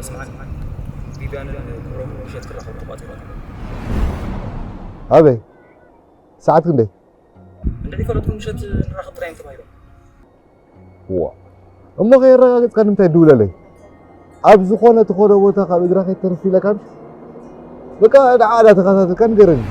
ስምዓኒ፣ ቪቪያንን ክብሮምን ምሸት ክራኸቡ ተቋጺሮም ኣለዉ። ኣበይ? ሰዓት ክንደይ? እንድዒ ፈለጥኩም ምሸት ንራኸብ ጥራይ እዮም ተባሂሎም። ዋ፣ እሞ ከየረጋገጽካ ንምንታይ ትድውለለይ? ኣብ ዝኾነ ትኾዶ ቦታ ካብ እግራ ከይተርፍ ኢለካ ምሽ? በቃ ደዓ ዳ ተኸታተልካ ንገረኒ።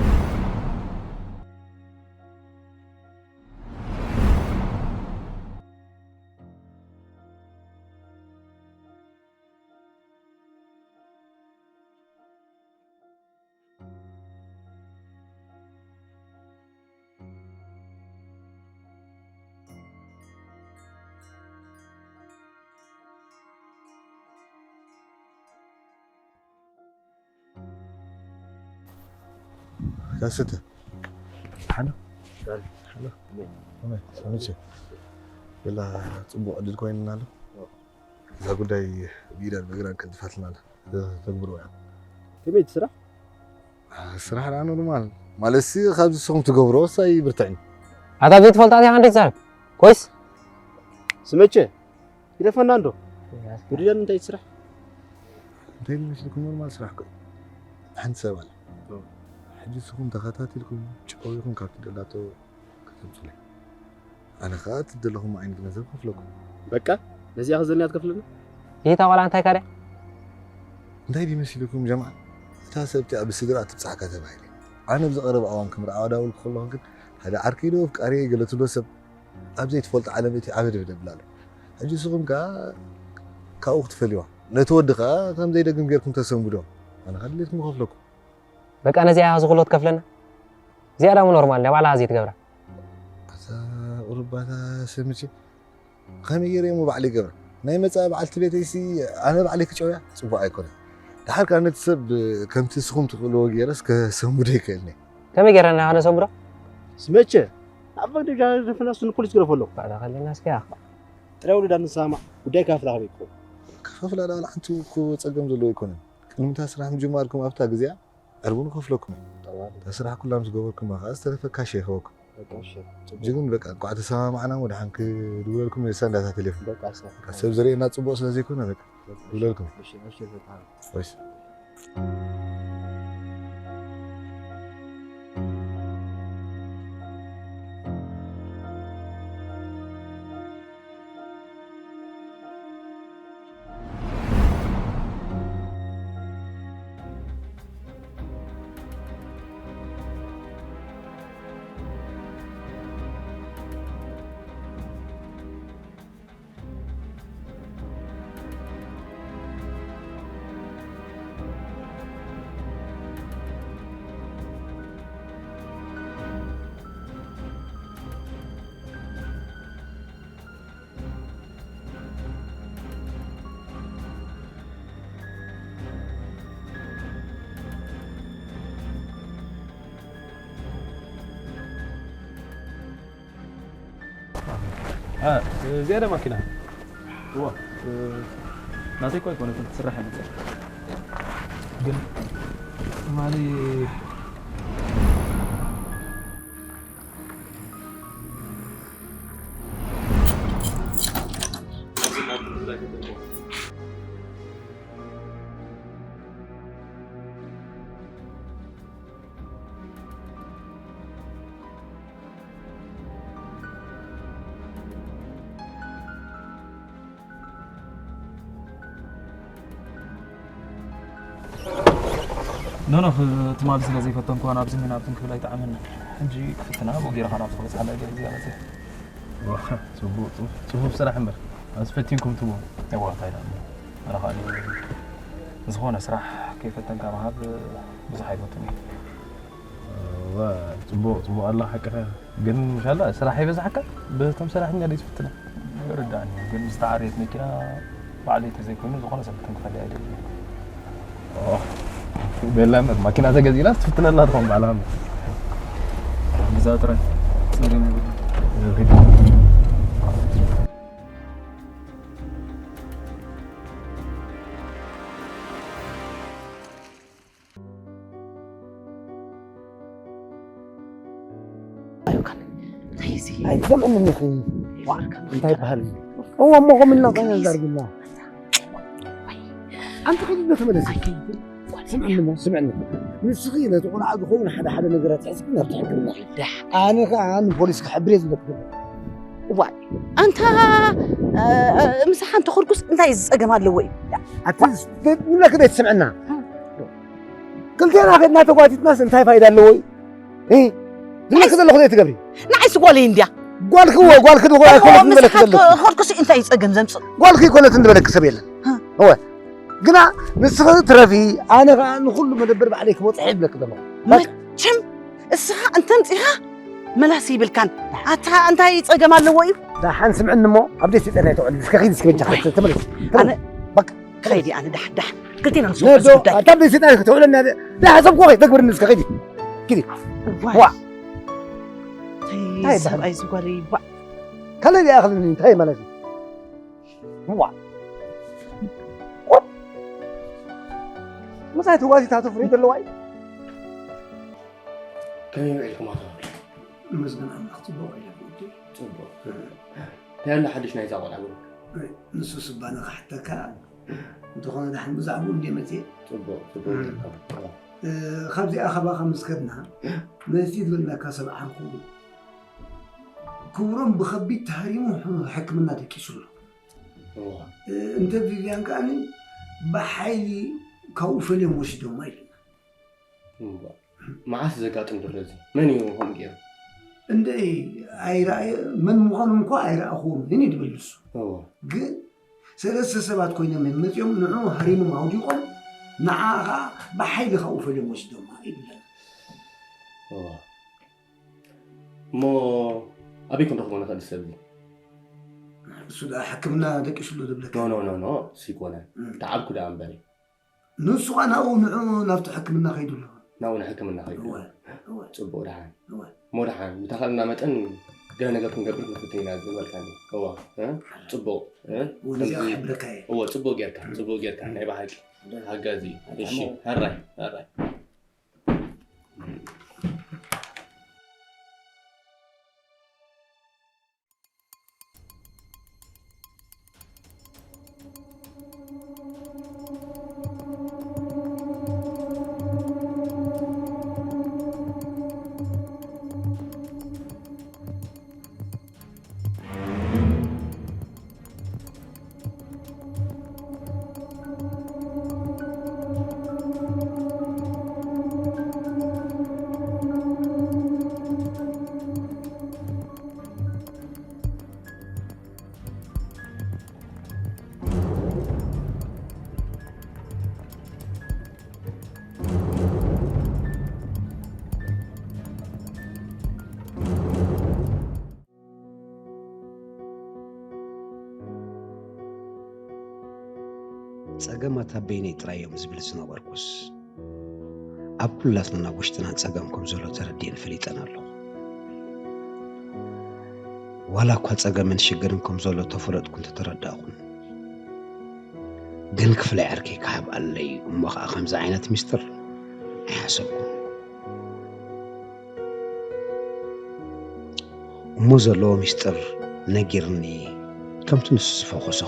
ካስተ ሓሎ። ሰላም። ከመይ? ሰላም። በላ፣ ጽቡቕ ዕድል ኮይንና ኣሎ። እዛ ጉዳይ ብኢዳን ብእግራን ቀልጥፋትና ኣላ። ተግብርዎ እያ። ከመይ እቲ ስራሕ? ስራሕ ደኣ ኖርማል። ማለትሲ ካብዚ ንስኹም ትገብርዎ ንሳ ይብርትዕኒ። ኣታ ዘይትፈልጣ ዲኻ ክንደይ ትዛረብ? ኮይስ? ስመቸ፣ ግደፈና እንዶ። ወዲዳን እንታይ ስራሕ? እንታይ መስልኩም ኖርማል ስራሕ እኮ እዩ። ሓንቲ ሰብ ኣለ። ኦ። ሕጂ ንስኹም ተኸታቲልኩም ጨዊኹም ካብቲ ደላቶ ከተምጹለይ። ኣነ ኸኣ እቲ ዘለኹም ዓይነት ገንዘብ ከፍለኩም። በቃ፣ ነዚኣ ኸዘንያ ትከፍለና? ይታ ቆልዓ እንታይ ካድያ? እንታይ ድዩ መሲልኩም ጀማዓ? እታ ሰብ እቲኣ ብስድራ ትብጻሕካ ተባሂለ። ኣነ ኣብዚ ቀረባ እዋን ክምርዓዋ ዳውል ከለኹ ግን ሓደ ዓርከይ ዶ ኣፍቃሪየይ ገለ ትብሎ ሰብ ኣብ ዘይትፈልጦ ዓለም እቲ ዓበድ ብደብል ኣሎ። ሕጂ ንስኹም ከኣ ካብኡ ክትፈልይዋ። ነቲ ወዲ ከኣ ከም ዘይደግም ጌርኩም ተሰንብዶ። ኣነ ከኣ ድሌትኩም ክኸፍለኩም። በቃ ነዚኣ እዚ ኩሎ ትከፍለና? እዚኣ ደኣ ኖርማል፣ ናይ ባዕልኻ ዘይትገብራ። ኣታ ቁሩባታ ስምጪ፣ ከመይ ገይረ እሞ ባዕለይ ይገብራ? ናይ መጻኢ በዓልቲ ቤተይሲ ኣነ ባዕለይ ክጨውያ ጽቡቕ ኣይኮነን። ደሓር ከኣ ነቲ ሰብ ከምቲ ንስኹም ትኽእልዎ ገይረስ ከሰንብዶ ይክእልኒ። ከመይ ገይረ ንዓና ነሰንብዶ? ስመቸ፣ ኣብ ደጃ ደፈናስ ንፖሊስ ግረፎ ኣለኹ። ባዕዳ ከለና እስኪ ኣኻ። ጥራይ ወለዳ ንሰማማዕ፣ ጉዳይ ከፋፍላ ከመይ ክኸውን? ከፋፍላ ደኣ ሓንቲ እኮ ጸገም ዘለዎ ኣይኮነን። ቅድሚ እታ ስራሕ ምጅማርኩም ኣብታ ግዜኣ ዕርቡ ንኸፍለኩም እዩ። እታ ስራሕ ኩላ ምስ ገበርኩማ ከኣ ዝተረፈ ካሽ ይህበኩም። በቃ እሺ፣ ጽቡቕ። ሕጂ ግን በቃ እንቋዕ ተሰማማዕና እሞ ደሓን ክድውለልኩም እየ፣ ሳንዳታ ቴሌፎን። በቃ እሺ። በቃ ሰብ ዘርእየና ጽቡቕ ስለ ዘይኮነ በቃ በቃ እሺ፣ ክድውለልኩም። እሺ፣ እሺ፣ በቃ። እሺ። አ፣ እዚኣ ደ ማኪና? እዋ፣ እ፣ ናተይ እኮ ኣይኮነትን፣ ትስራሕ እያ መፅያ። ግን ትማሊ ኖኖ፣ ትማሊ ስለ ዘይፈተንክዋ ናብዝን ናብትን ክብል ኣይጠዓመኒ። ሕጂ ክፍትና ብኡ ገይርኻ ናብ ዝኽበጽሓላ ገለ ግዜ መጽእ። ዋ፣ ጽቡቕ፣ ጽፉፍ፣ ጽፉፍ ስራሕ እምበር። ኣብዚ ፈቲንኩም ትብሉ። እዋ፣ እንታይ ደኣ እሞ። ኣነ ኸኣ ዝኾነ ስራሕ ከይፈተንካ ምሃብ ብዙሕ ኣይፈቱን እየ። እዋ፣ ጽቡቕ፣ ጽቡቕ ኣለኻ ሓቅኻ። ግን ምሻላ ስራሕ ይበዝሓካ? በቶም ሰራሕተኛ ደይ ትፍትና? ይርዳእኒ፣ ግን ዝተዓርየት መኪና ባዕለይ ተዘይኮይኑ ዝኾነ ሰብ ክትንክፈለይ ኣይደልን። ኦ፣ ቤላ እምበር፣ ማኪና ተገዚእላ ትፍትነላ ትኾን ባዕልኻ እምበር። ግዛ ጥራይ፣ ጸገም የብሉን። ኣይኮነን። እንታይ እዚ? ኣይሰምዕን እኒኺ። ዋርካ እንታይ ይበሃል? እዋ፣ እሞ ከምኡ ኢልና ኮይና ዛርግና። ኣንቲ ከይዲ ዶ ተመለሲ? ኣይከይድን። ስምዕኒ እሞ፣ ስምዕኒ። ንስኺ ነቲ ቆልዓ ዝኸውን ሓደ ሓደ ነገራት ሒዝኪ ናብቲ ሕክምና ኺዲ። ኣነ ኸዓ ንፖሊስ ክሕብር እየ ዝብለኪ ዘለኹ። እዋይ፣ ኣንታ፣ እ፣ እ፣ ምሳሓ እንተኾንኩስ እንታይ ዝጸገም ኣለዎ እዩ? ኣቲ ንብለኪ ዶ ትስምዕና? ክልቴና ኸድና ተጓቲትናስ እንታይ ፋይዳ ኣለዎ እዩ? እ? ዝብለኪ ዘለኹ ዘይትገብሪ። ንዓይስ ጓለይ እንድያ። ጓልኪ እወ፣ ጓልኪ እወ፣ ኣይኮነትን ዝበለኪ ምሳሓ ዘለኹ። ከ-፣ ኸድኩስ እንታይ እዩ ጸገም ዘምጽእ? ጓልኪ ኣይኮነትን ዝበለኪ ሰብ የለን። እ። እወ። ግና ንስኺ ትረፊ፣ ኣነ ኸዓ ንኹሉ መደበር ባዕለይ ክበጽሖ ይብለኪ ዘለኹ። በቃ። መቸም እስኻ እንተምጺኻ መላሲ ይብልካን። ኣታ እንታይ ጸገም ኣለዎ እዩ? ደሓን ስምዕኒ እሞ፣ ኣብ ደስ ይጠና ይተውዕል። እስከ ኺዲ እስከ በጃ ወይ። ተመለስ። ኣነ በቃ። ከይዲ ኣነ ዳሕ፣ ዳሕ። ክልቴና ንስወስ ነዶ፣ ጉዳይ። ኣታ ኣብ ደስ ይጠና ክትውዕለና። ደሓ ሰብ ኮኸ ተግብርኒ እስከ ኺዲ። ኪዲ። ዋይ። ዋ። እንታይ እንታይ ይበሃል? ሰብኣይ ዝጓለይ፣ ዋ። ካልእ ዲኣ ኣኽልኒ፣ እንታይ ማለት እዩ? ዋ። ምሳይ ተጓቲታ ትፍሪ ዘለዋ እዩ። ከመይ ውዒልኩም ኣቶ? መስገን ኣምላኽ ጽቡቕ ኢለ ውዲ። ጽቡቕ። እንታይ ኣሎ ሓድሽ ናይዛ ቆልዓ ብሩክ? ንሱ ስባነ ክሓተካ እንተኾነ ደሓን ብዛዕባኡ እንደ መጽእ። ጽቡቕ፣ ጽቡቕ እም። ጌርካ። እ፣ ካብዚኣ ካባኻ ምስ ከድና መጽእ ዝበልናካ ሰብ ዓርኩ ክብሮም ብኸቢድ ተሃሪሙ ሕክምና ደቂሱ ኣሎ። እዋ። እ፣ እንተ ቪቪያን ከኣኒ ብሓይሊ ካብኡ ፈልዮም ወሲዶማ ኢሉና። እዋ። መዓስ ዘጋጥም ዘሎ እዚ? መን እዩ ከምኡ ገይሩ? እንደ ኣይረኣየ-፣ መን ምዃኑ እንኳ ኣይረኣኹዎምን እዩ ድብል ንሱ። እዋ። ግን ሰለስተ ሰባት ኮይኖም እዮም መጺኦም፣ ንዕኡ ሃሪሞም ኣውዲቖም፣ ንዓ ኸኣ ብሓይሊ ካብኡ ፈልዮም ወሲዶማ ይብለና። እዋ። እሞ ኣበይ ክንረኽቦ ንኽእል ሰብ እዚ? እሱ ደኣ ሕክምና ደቂሱ ኣሎ ዝብለካ። ኖ፣ ኖ፣ ኖ፣ ኖ፣ እሱ ይኮነ። እም። ተዓብኩ ደኣ እምበሪ። ንሱ ኸኣ ናብኡ ንዑ ናብቲ ሕክምና ከይዱ ኣሎ። ናብኡ ንሕክምና ከይዱ። እወ፣ እወ። ጽቡቕ ደሓን። እወ። እሞ ደሓን፣ ብተኻእለና መጠን ገለ ነገር ክንገብር ክንፍትን ኢና ዝብለካኒ። እወ፣ እ? ጽቡቕ፣ እ? እወ፣ ነዚኣ ከምዚ ክሕብረካ እየ። እወ፣ ጽቡቕ ጌርካ፣ እም። ጽቡቕ ጌርካ፣ እም። ናይ ብሓቂ እም። ሓጋዚ። እሺ፣ እሞ። ሕራይ፣ ሕራይ። ጸገማት ኣብ በይነይ ጥራይ እዮም ዝብል ዝነበርኩስ፣ ኣብ ኩላትና ውሽጥና ጸገም ከም ዘሎ ተረዲኤን ፈሊጠን ኣለኹ። ዋላ እኳ ጸገምን ሽግርን ከም ዘሎ ተፈለጥኩን ተተረዳእኩን፣ ግን ክፍላይ ዓርከይ ክሓብኣለይ እሞ ኸኣ ከምዚ ዓይነት ሚስጥር ኣይሓሰብኩን። እሞ ዘለዎ ሚስጥር ነጊርኒ፣ ከምቲ ንሱ ዝፈኾሶ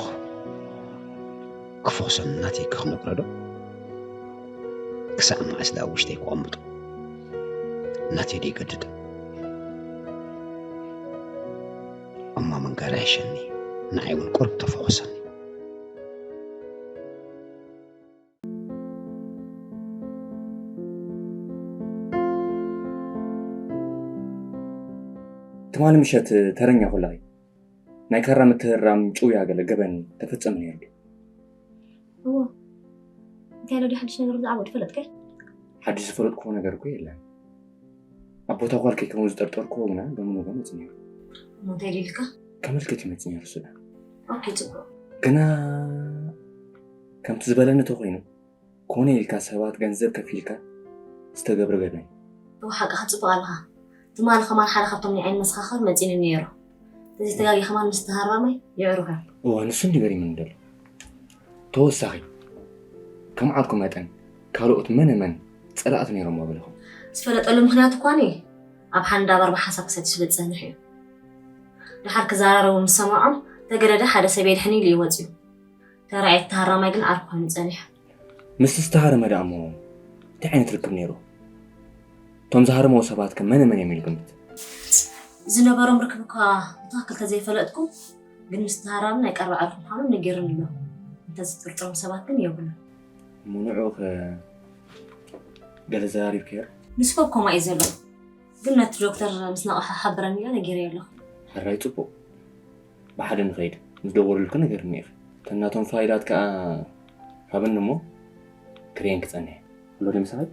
ክፈኾሰኒ ናተይ ክነግሮ ዶ? ክሳዕ መዓስ ደኣ ውሽጠይ ክቐምጦ? ናተይ ደይገድድ። እሞ ምንጋር ኣይሸኒ፣ ንዓይ እውን ቁሩብ ተፈኾሰኒ። ትማሊ ምሸት ተረኛ ኮለኺ ናይ ካራ ምትህራም ጭውያ ገለ ገበን ተፈጸመ ነይሩ ድዩ? እዎ። እንታይ ኣሎ ድዩ ሓድሽ ነገር ብዛዕባኡ ትፈልጥከ? ሓድሽ ዝፈለጥኩዎ ነገር እኮ የለን። ኣብ ቦታ ጓልከይ ከምኡ ዝጠርጠርኩዎ ግና ሎሚ ንግሆ መጺኡ ነይሩ። እሞ እንታይ ኢሉ ኢልካ? ከመልክት እዩ መጺኡ ነይሩ እሱ ደኣ። ኦኬ፣ ጽቡቕ። ግና ከምቲ ዝበለኒ ተኾይኑ፣ ኮነ ኢልካ ሰባት ገንዘብ ከፊልካ ዝተገብረ ገበን። እወ፣ ሓቅኻ ጽቡቕ ኣለኻ። ትማሊ ከማን ሓደ ካብቶም ናይ ዓይኒ መሰኻኽር መጺኡኒ ነይሩ። ተዘይተጋግየ ከማን ምስ ተሃራማይ የዕሩኽ እዮም። እወ፣ ንሱ እንዲ ገሪሙኒ ዘሎ። ተወሳኺ፣ ከም ዓርኩ መጠን ካልኦት መነ መን ጸላእቲ ነይሮምዎ በልኹም? ዝፈለጠሉ ምኽንያት እኳኒ ኣብ ሓንዳብ ኣርባ ሓንሳብ ክሰትዩ ስለ ዝጸንሑ እዩ። ደሓር ክዘራረቡ ምስ ሰምዖም፣ ተገደደ ሓደ ሰብ የድሕን ኢሉ እዩ ወጺኡ። ተራእየ ተሃራማይ ግን ዓርኩ ኮይኑ ጸኒሑ። ምስ ዝተሃረመ ደኣ እሞ እንታይ ዓይነት ርክብ ነይሩ? እቶም ዝሃረመዎ ሰባት ከ መነ መን እዮም ኢሉ ግምት? ዝነበሮም ርክብ እኳ ብትኽክል ተዘይፈለጥኩ፣ ግን ምስ ተሃራሚ ናይ ቀረባ ዓርኪ ምዃኖም ነጊሩኒ ኣሎ። እንተ ዝጥርጥሮም ሰባት ግን የብሉን። እሞ ንዕኡ ከ ገለ ዘራሪብካዮ? ንሱ እኮ ኮማ እዩ ዘሎ። ግን ነቲ ዶክተር ምስ ነቕሐ ሓብረኒ ኢለ ነጊረዮ ኣለኹ። ሕራይ ጽቡቕ። ብሓደ ንኸይድ። ምስ ደወሉልኪ ንገርኒ ኢኺ። እተን ናቶም ፋይላት ከኣ ሃብኒ እሞ ክርእየን ክጸንሕ እየ። ኣሎ ዶ ምሳይ?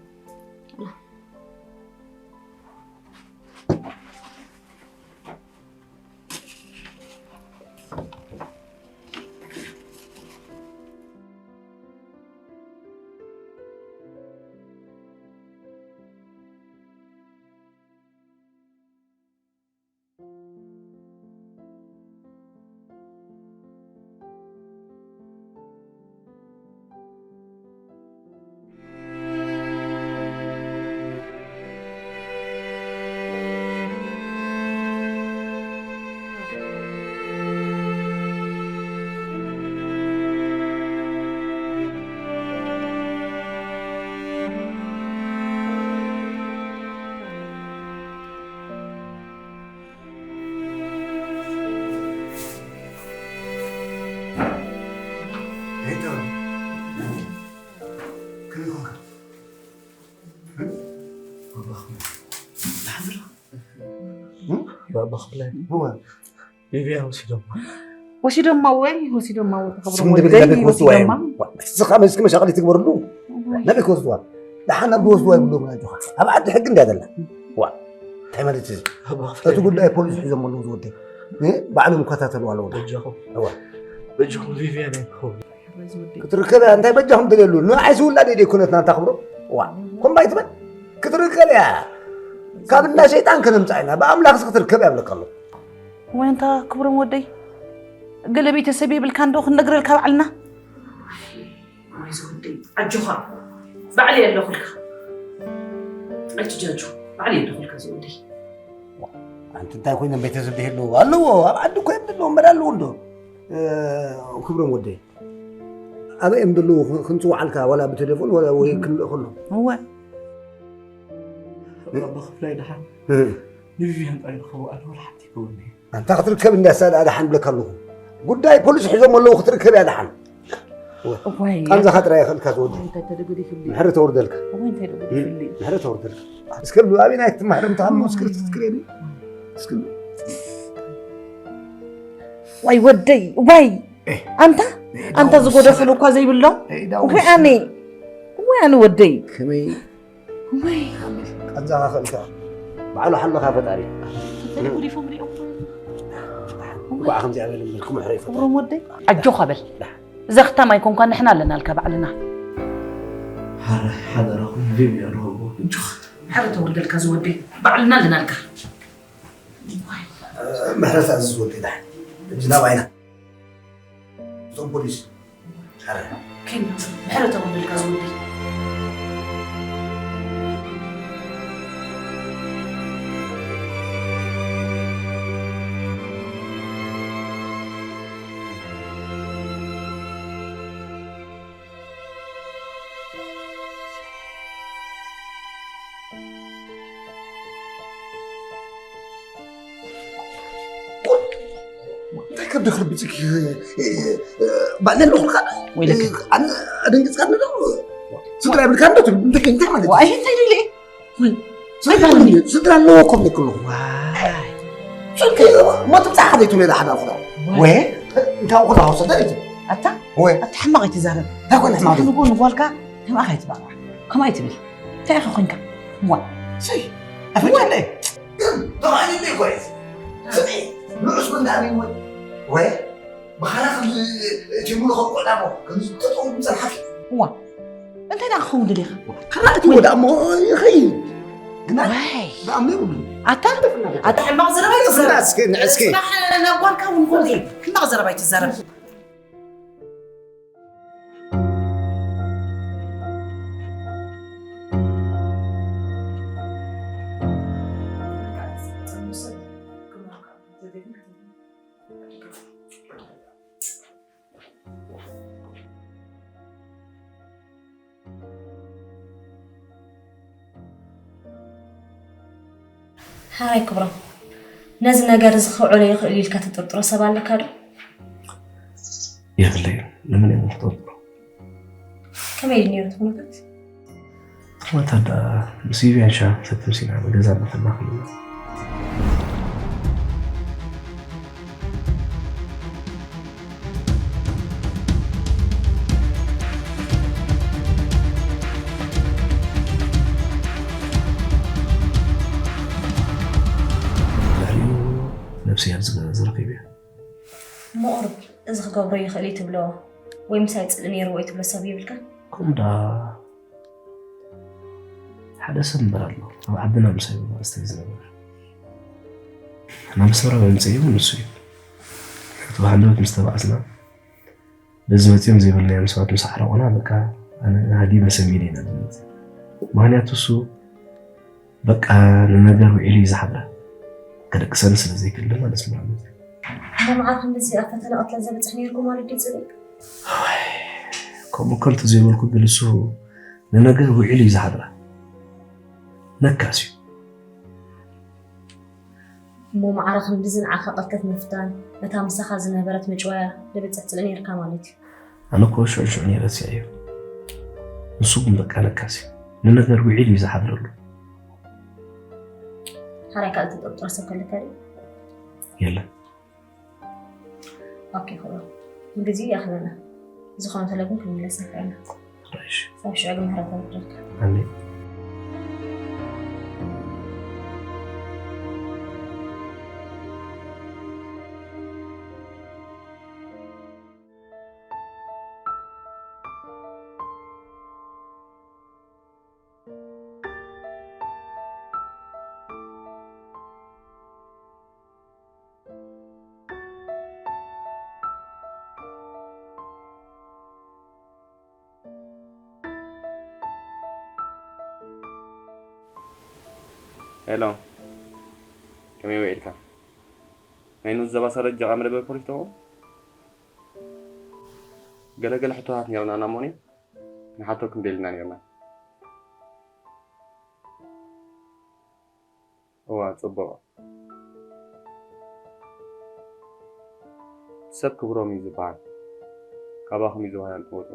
ባባ ክብለኒ። እወ። ቪቪያን ወሲዶማ። ወሲዶማ ወይ ወሲዶማ ወይ ተኸብሮ ስም ድብል ወደይ ናበይ ክወስድዋ እዮም? ወሲዶማ። ዋ፣ እስኻ መስ-፣ እስኪ መሻቕል ትግበርሉ። እወ። ናበይ ክወስድዋ? ደሓን ናብ ዝወስድዋ ይብሉ ምን ኣጆኻ። ኣብ ዓዲ ሕጊ እንድያ ዘላ። ዋ፣ እንታይ ማለት እዩ? ባባ እቲ ጉዳይ ፖሊስ ሒዞም ኣለዉ ዝወደይ። እ? ባዕሎም ይከታተሉ ኣለዉ። በጃኹም። እወ። በጃኹም ቪቪያን ኣይትኸብሉ። ክትርከብ እያ፣ እንታይ በጃኹም ትደልዩ? ንዓይሲ ውላደይ ደይኮነትና እንታ ክብሮ? ዋ፣ ኮምባይ ትበል? ክትርከብ እያ። ካብ እንዳ ሸይጣን ከነምጻ ኢና። ብኣምላኽስ ክትርከብ እያ ብለካ ኣለኹ። ወይ እንታ ክብሮም ወደይ፣ ገለ ቤተሰብ የብልካ እንዶ ክንነግረልካ ባዕልና? ወይ ዝወደይ፣ ኣጆኻ። ባዕለይ ኣለኹልካ። ኣይትጃጁ። ባዕለይ ኣለኹልካ ዝወደይ። ኣንቲ እንታይ ኮይኖም ቤተሰብ ደይ ኣለዎ? ኣለዎ። ኣብ ዓዲ እኮ እዮም ዘለዉ እምበር ኣለዉ እንዶ። እ፣ ክብሮም ወደይ። ኣበይ እዮም ዘለዉ? ክ-፣ ክንጽውዓልካ ዋላ ብቴሌፎን ዋላ ወይ ክንልእኸሉ? እወ። ኣባ ክፍላይ ደሓን። እ። ንቪቪያን ጥራይ ንኸብኣ ኣለዎ፣ ሓንቲ ይከውን። ኣንታ ክትርከብ እንድያ ሳላ ደሓን ብለካ ኣለኹ። ጉዳይ ፖሊስ ሒዞም ኣለዉ፣ ክትርከብ እያ ደሓን። እወ። እዋይ። ቃንዛኻ ጥራይ ይኸልካ ዝወዲ። እንታይ ተደጉዲ ይፍሊ? ምሕረት ተወርደልካ። እዋይ፣ እንታይ ደጉዲ ይፍሊ? ምሕረት ተወርደልካ። እስከ ሉ ኣበይ ናይ ትማህረም ተሃሞ እስክሪ ትትክሬኒ? እስክሪ። ዋይ ወደይ፣ ዋይ። ኤ። ኣንታ፣ ኤ፣ ኣንታ ዳውስ ዝጎደፍሉ ሰላም። እኳ ዘይብሎም። ኤ፣ ዳውስ እኮ ኣነ። ሰላም። እዋይ ኣነ ወደይ። ከመይ ወይ። ቃንዛኻ ኸልካ። ባዕሉ ሓለኻ ፈጣሪ። እንታይ ጉዲፎም ሪኦም? እንኳዕ ከምዚኣ በለ እምበር ክምሕሮ ይፈጥር። ክብሮም ወደይ፣ ኣጆኻ በል። እዛ ክታም ኣይኮንኳን፣ ንሕና ኣለናልካ ባዕልና። ሓረ-፣ ሓደራኹም ቪቪያን ሆቦ። ኣጆኻ። ሓረ ተወልደልካ ዝወደይ፣ ባዕልና ኣለናልካ። ምሕረት ኣዝዝ ወደይ፣ ዳሓን። እጅ ናባይና። እቶም ፖሊስ። ሓረ። ኬን፣ ምሕረት ኣወለልካ ዝወደይ። እንታይ ከብዲ ክርብጽኪ? ባዕለ ኣለኹልካ? ወይለከ። ኣነ ኣደንግጽካኒ ዶ? ስድራ ይብልካ እንዶ ትብል? እንታይ፣ እንታይ ማለት እዩ? ዋይ፣ እንታይ ኢለ? ወይ፣ ስድራ ኣለዎ እኮ እብለኪ ኣለኹ። ዋይ። ስልኪ፣ ማ ትብጻሕ ከደይ ትብለ ሓደ ኣልኩ። ዋይ። ወይ፣ እንታይ ኣልኩ ዳውሰ እንታይ እዩ? ኣታ? ወይ። ኣታ ሕማቕ ኣይትዛረብ። እንታይ ኮነ ሕማቕ? ንጎ ንጓልካ ከምኣ ኣይትባርዓ። ከምኣ ኣይትብል። እንታይ ኢኻ ኮንካ? ዋ። ሰይ፣ ኣፍንጫ ኣለይ። ተባሂሉ እኮ እዩ። ስሚ፣ ንዑስ ኮንካ ኣበይ ወይ? ወይ፣ ብኻና ከም እቲ ሙሉ ከቆላሞ፣ ከም ዝተጠው ዝጸንሓፊ። ዋ። እንታይ ደኣ ክኸውን ደሊኻ? ከራእቲ ወደ ኣሞ ይኸይድ። ግና ዋይ። ደኣ እሞ ይብሉ። ኣታ፣ ኣታ ሕማቕ ዘረባ እዩ ስምና ዝዛረብ። እስኪ፣ ንዕስኪ። ጽባሕ ናብ ጓልካ እውን ከምዚ ሕማቕ ዘረባ ኣይትዛረብ። ሓራይ ክብሮም፣ ነዚ ነገር እዚ ክውዕሎ ይኽእል ኢልካ ትጥርጥሮ ሰብ ኣለካ ዶ? የብለይን። ንመን እየ ክጠርጥሮ? ከመይ ድዩ ነይሩ እቲ ኩነታት? ኩነታት ደኣ ምስ ቪቪያን ሻሂ ክንሰቲ መሲና ኣብ ገዛ እናኸድና ከለና። ድሕሪኡ ነብሰይ ኣብዚ ገዛ እዚ ረኺበያ። እሞ ቁሩብ እዚ ክገብሮ ይኽእል እዩ ትብሎ ወይ ምሳይ ጽልኢ ነይርዎ እዩ ትብሎ ሰብ ይብልካ? ከምኡ ደኣ ሓደ ሰብ እምበር ኣሎ ኣብ ዓድና ምሳይ ብመቕስተይ ዝነበረ። ናብ ኣስመራ መምፅኡ እውን ንሱ እዩ። እቲ ብሃንደበት ምስ ተባኣስና በዚ መፂኦም ዘይበልናዮም ሰባት ምስ ኣሕረቑና በቃ ኣነ ሃዲመ ሰንቢደ ኢና ዝመፅእ። ምኽንያቱ እሱ በቃ ንነገር ውዒሉ እዩ ዝሓድራ። ከደቅሰኒ ስለ ዘይክእል ድማ ደስ ምሃለኒ። እሞ መዓር ክንድዚ ኣብ ፈተነ ቅትለት ዘብፅሕ ነይርኩ ማለት ድዩ ፅልኢ? ከምኡ እኮ እንተዘይበልኩ ግን እሱ ንነገር ውዒሉ እዩ ዝሓድራ። ነካስ እዩ። እሞ መዓረ ክንድዚ ንዓኻ ቅትለት ምፍታን ነታ ምሳኻ ዝነበረት ምጭዋያ ዘብፅሕ ፅልኢ ነይርካ ማለት እዩ። ኣነ እኮ ሽዑ ሽዑ ነይረ ረሲዐዮ። ንሱ ግን በቃ ነካስ እዩ። ንነገር ውዒሉ እዩ ዝሓድረሉ። ሓራይ ካልእ ትጥርጥሮ ሰብ ከለካ ድዩ? የለን። ኦኬ ክብሮ፣ ንግዜኡ ይኣኽለና። ዝኾነ ተሎ ግን ክንምለስ ንኽእል ኢና። ራይሽ። ሳብ ሽዑ ግን ምሕረት የውርደልካ። ኣሜን። ሄሎ፣ ከመይ ውዒልካ? ናይ ንኡስ ዘባ ሰረጀቓ መደበር ፖሊስ ዶ? ገለ ገለ ሕቶታት ነይሩና እሞኒ ንሓተኩም ደሊና ነይርና። እዋ፣ ጽቡቕ። ሰብ ክብሮም እዩ ዝበሃል። ካባኹም እዩ ዝውሃያን ትወጹ።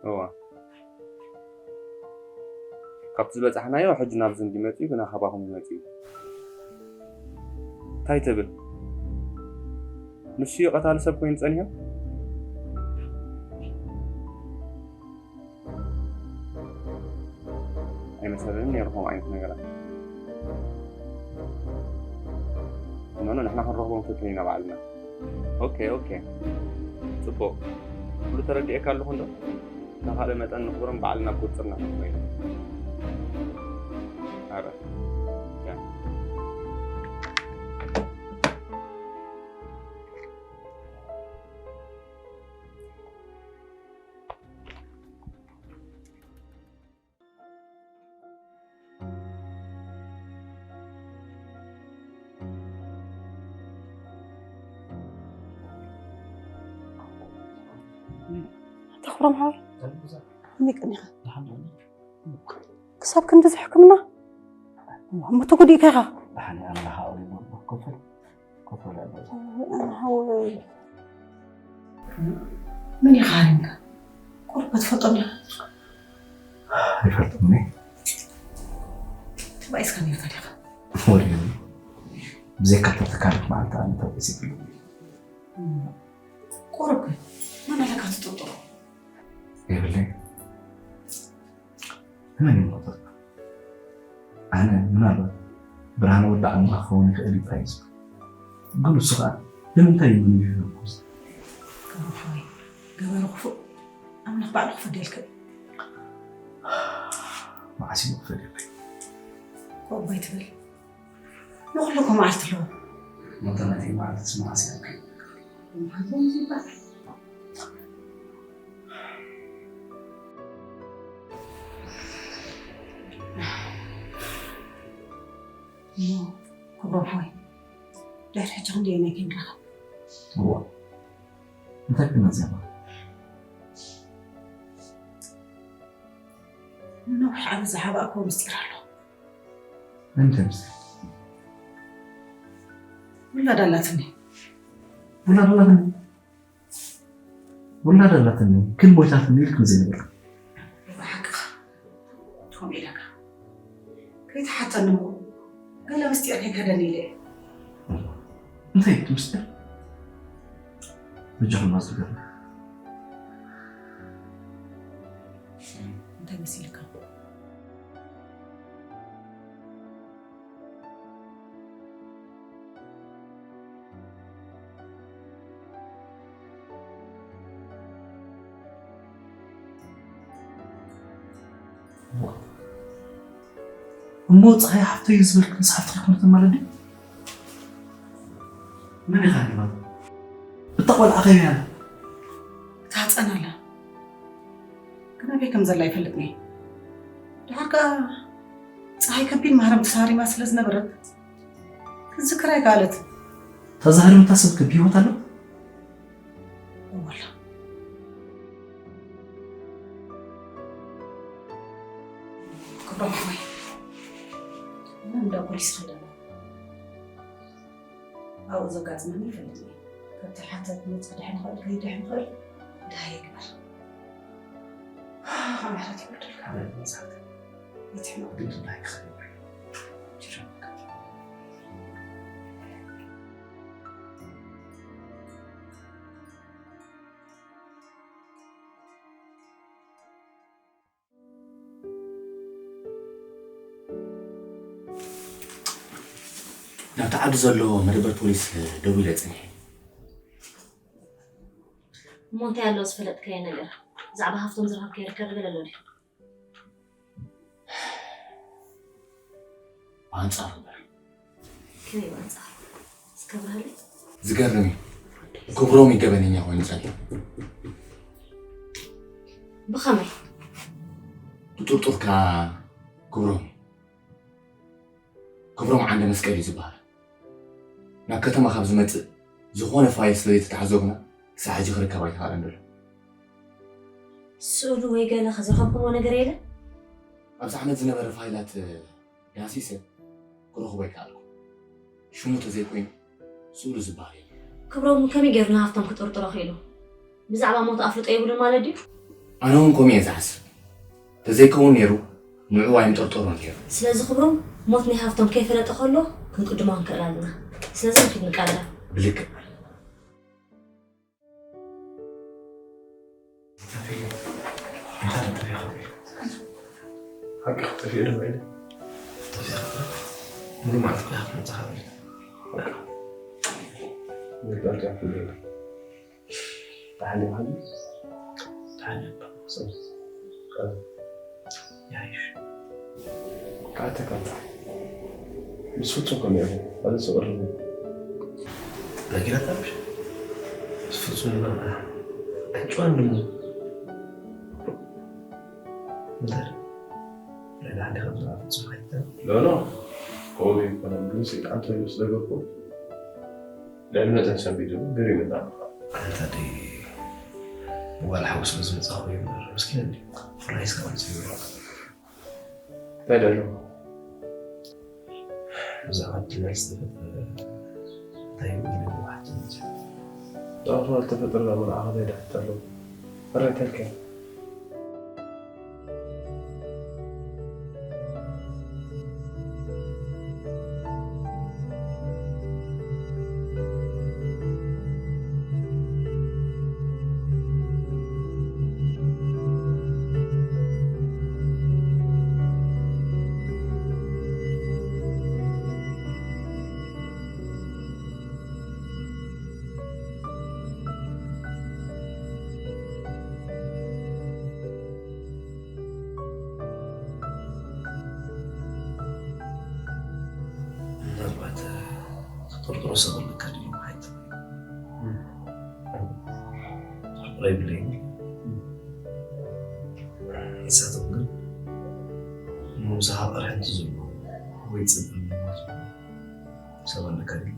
እዋ። ካብቲ ዝበጻሕናዮ ሕጂ ናብዚ እንዲመጽኡ ግና ካባኹም ይመጽኡ። እንታይ ትብል? ንሱ እዩ ቀታሊ ሰብ ኮይኑ ጸኒሑ? ኣይመሰለንን ነይሩ ከምኡ ዓይነት ነገራት። እመኑ፣ ንሕና ክንረኽቦ ንፍትን ኢና ባዕልና። ኦኬ፣ ኦኬ። ጽቡቕ። ኩሉ ተረዲኤካ ኣለኹ እንዶ? ተኻእለ መጠን ንኽብሮም ባዕልና ብቁጽጽርና ክንህቦ ኢና። ኣረ። ያ። ኣታ ክብሮም ሓወይ፣ ከመይ ቀኒኻ? ክሳብ ክንድዚ ሕክምና? እሞ ተጎዲእካ ኢኻ? ደሓን እየ፣ ኣምላኽ ኣቕሪቡ ኣሎ። ኮፍ በል፣ ኮፍ በል ኣቦ። ኣነ ሓወይ። መን ኢኻ ሃሪምካ? ቁሩብ ክትፈልጦ ዲኻ? ኣይፈልጦን እየ። ተባኢስካ ነይርካ ዲኻ? ወሪሩ። ብዘይካ እታ ትካላት መዓልቲ ኣነ ተበኢሰ ይፈልጥ። ቁሩብ ግን መን ኣለካ ትጥርጥሮ? የብለይን። ንመን ይመርጠካ? ኣነ ምናልባት ብርሃነ ወዲ ዓድና ክኸውን ይኽእል እዩ ጥራይ እዩ ዝብል። ግን እሱ ኸኣ ንምንታይ እዩ ግን ይህርኩስ? ገበሩ ሓወይ፣ ገበሩ ክፉእ። ኣምላኽ ባዕሉ ክፈድየልካ እዩ። መዓስ እዩ ክፈድየለይ? ኮቦ ኣይትበል። ንኹሉ እኮ መዓልቲ ኣለዎ። መጠናት መዓልትስ መዓስ እያ? ከምዚ ይባል። እሞ ክብሮም ሓወይ፣ ድሕሪ ሕጂ ክንደየናይ ክንራኸብ? እዋ፣ እንታይ ክመፅእ? ነዊሕ ዓመት ዝሓባእክዎ ምስጢር ኣሎ። እንታይ ምስጢር? ውላድ ኣላትኒ። ውላድ ኣላትኒ? ውላድ ኣላትኒ ግን ሞይታትኒ ኢልክን ዘይነበርክን። ብሓቅኻ ከምኡ ኢለካ። ከይትሓተኒ እሞ ገለ ምስጢር ከይክሕደኒ ኢለ እየ። እንታይ እቲ ምስጢር? በጃኹም ኣዝርጋና። እንታይ መሲልካ? እሞ ፀሃይ ሓፍተይ ዝበልክ ምስ ሓፍትኻ ኣይኮነትን ማለት ድዩ? መን ኢኻ ሪማ? እታ ቆልዓ ከመይ ኣላ? ትሃፀን ኣላ። ግን ኣበይ ከም ዘላ ኣይፈልጥን እየ። ድሓር ከኣ ፀሃይ ከቢድ ማህረምቲ ተሃሪማ ስለ ዝነበረት ክትዝክር ኣይከኣለትን። ተዛህርምታ ሰብ ከ ብህይወት ኣሎ? እወላ ክብሮም ሓወይ፣ ናብ እንዳ ፖሊስ ኸይደ ኣለኹ። ኣብኡ ዘጋጥመኒ ይፈልጥ እየ። ካብቲ ሓተት ንወፃ ድሕን ኽእል ከይድሕን ኽእል ድሃየ ግበር። ምሕረት ይወርደልካ። ይትሕመቅ። ናብቲ ዓዲ ዘሎ መደበር ፖሊስ ደዊለ ጽኒሐ። እሞ እንታይ ኣሎ ዝፈለጥካዮ ነገር? ብዛዕባ ሃፍቶም ዝረኸብካዮ ሪከርድ ገለ ኣሎ ድዩ? ብኣንጻሩ እምበር። ከመይ ብኣንጻሩ? እስከ ብርሃለይ። ዝገርም እዩ። ክብሮም እዩ ገበነኛ ኮይኑ ጸኒሑ። ብኸመይ? ብጥርጡርካ ክብሮም እዩ። ክብሮም ዓንደ መስቀል እዩ ዝበሃል። ናብ ከተማ ካብ ዝመጽእ ዝኾነ ፋይል ስለ ዘይተታሕዞ ግና ክሳዕ ሕጂ ክርከብ ኣይተኻእለን ዘሎ። ስእሉ ወይ ገለ ከዝረኸብኩሞ ነገር የለን? ኣብዚ ዓመት ዝነበረ ፋይላት ዳህሲሰ ክረኽቦ ኣይከኣልኩ። ሽሙ ተዘይኮይኑ ስእሉ ዝበሃል የለን። ክብሮም ከመይ ገይሩ ንሃፍቶም ክጥርጥሮ ክኢሉ? ብዛዕባ ሞቱ ኣፍልጦ የብሉን ማለት ድዩ? ኣነ እውን ከምኡ እየ ዝሓስብ። ተዘይከውን ነይሩ ንዕኡ ኣይምጠርጠሮን ነይሩ። ስለዚ ክብሮም ሞት ናይ ሃፍቶም ከይፈለጠ ከሎ ክንቅድሞ ክንክእል ኣለና። ስለዚ ንኪድ ንቀዳደም። ብልክዕ። ሓቂ ክጠፍእ ዶ ኢለ። ጠፊእካ? ሙሉ መዓልቲ ኮይካ ክትመጽእ ኢኻ። መግዛእቲ ኣፍልጦ። ተሓሊኻ ድዩ? ተሓሊኻ። ይሓይሽ። ክኣተካ ኣሎ። ምስ ፍጹም ከመይ ኢኹም? ካልእ ሰው ቅርብ እዩ። ነጊራታ ምሽ? ምስ ፍጹም ድማ ኣጭዋን ድሙ። እንታይ? ልዕሊ ዓዲ ከም ዝኣ ፍጹም ኣይትተን። ኖ፣ ኖ። ከምኡ ዘይኮነን፣ ግን ሰይጣን ተሪኡ ስለ ገርኩ፣ ልዕሊ መጠን ሰንቢዱ፣ ገሪሙና። ኣንታ ደይ ብጓል ሓው ስለ ዝመጻኹ እዩ እምበር፣ ምስኪን እንድዩ። ፍላይ እስካብ ዝብሎ። እንታይ ደሎ? ብዛዕባ ኣዱኛ ዝተፈጠረ እንታይ ይብሉ ይብሉ ሓቶ መጽእ? ብዛዕባ ዝተፈጠረ መርዓ ከመይ ደኣ ይሕተሎ? ፈረንከልከ? ምናልባት ትጥርጥሮ ሰብ ኣለካ ድዩ? ሓይታ ጥርጥሮ የብለይን። ንሳቶም ግን ምሳኻ ቅርሕንቲ ዘለዎ ወይ ጽልኢ ዘለዎ ሰብ ኣለካ ድዩ?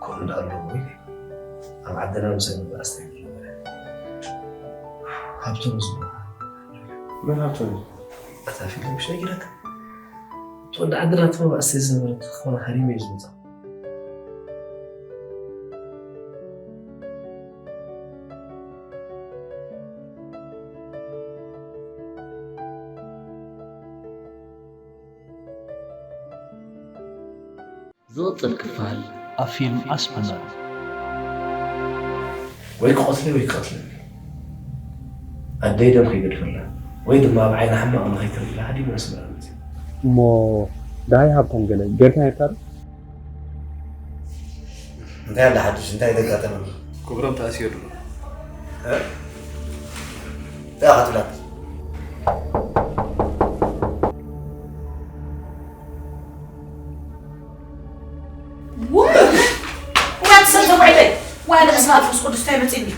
ከምኡ ደኣ ኣለዎ ኢለ። ኣብ ዓድና ምሳይ መባእስቲ ኣይነበረ። ሃብቶም ዝበሃል። መን ሃብቶም? ኣታ ፊልም ሸጊረካ። ትወዲ ዓድና ትመባእሰ ዝነበረት ክኾነ ሃሪመ እዩ ዝመጻ። ዝቕጽል ክፋል ኣብ ፊልም ኣስመመር። ወይ ክቐትለይ ወይ ክቐትለኒ። ኣደይ ደም ከይገድፈላ ወይ ድማ ኣብ ዓይና ሕማቕ ንኸይተርፍላ ሃዲመ ኣስመራ መጺእ። እሞ ደሃይ ሃብቶም ገለ ጌርካ ነርካ ዶ? እንታይ ኣለ ሓድሽ እንታይ ተጋጠመ? ክብሮም ተኣስዮ ድሮ። እንታይ ኢኻ ትብላ? ዋት ሰብ ተባዕታይ ዋለ እስማ መንፈስ ቅዱስ እንታይ መፅእኒ?